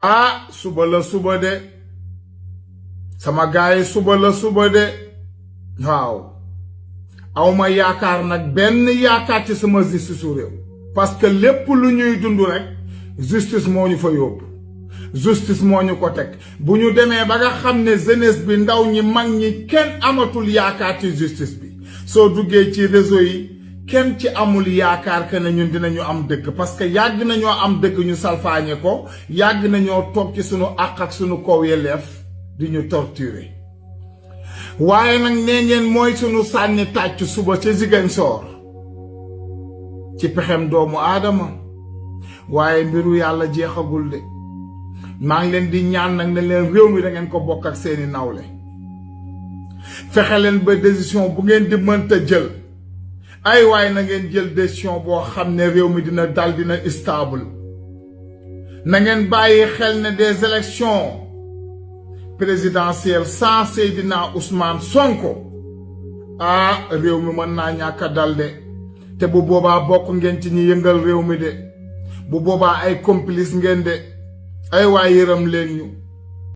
ah suba la suba de sama gaay suba la suba de waaw awma yaakaar nag benn yaakaar ci sama justice su réew parce que lépp lu ñuy dund rek justice moo ñu fa yóbbu justice moo ñu ko teg bu ñu demee ba nga xam ne jeunesse bi ndaw ñi mag ñi kenn amatul yaakaar ci justice bi soo duggee ci réseau yi kenn ci amul yaakaar que ne ñun dinañu am dëgg parce que yàgg nañoo am dëgg ñu salfaañe ko yàgg nañoo toog ci sunu àq ak sunu kaw yelleef di ñu torturer waaye nag nee ngeen mooy sunu sànni tàcc suba ca Ziguinchor ci pexem doomu aadama waaye mbiru yàlla jeexagul de maa ngi leen di ñaan nag ne leen réew mi da ngeen ko bokk ak seeni nawle fexe leen ba décision bu ngeen di mënta jël ay waaye na ngeen jël décision boo xam ne réew mi dina dal dina stable na ngeen bàyyi xel ne des élections présidentielles sans Seydina Ousmane Sonko ah réew mi mën naa ñàkk a dal de te bu boobaa bokk ngeen ci ñi yëngal réew mi de bu boobaa ay complice ngeen de ay waay yërëm leen ñu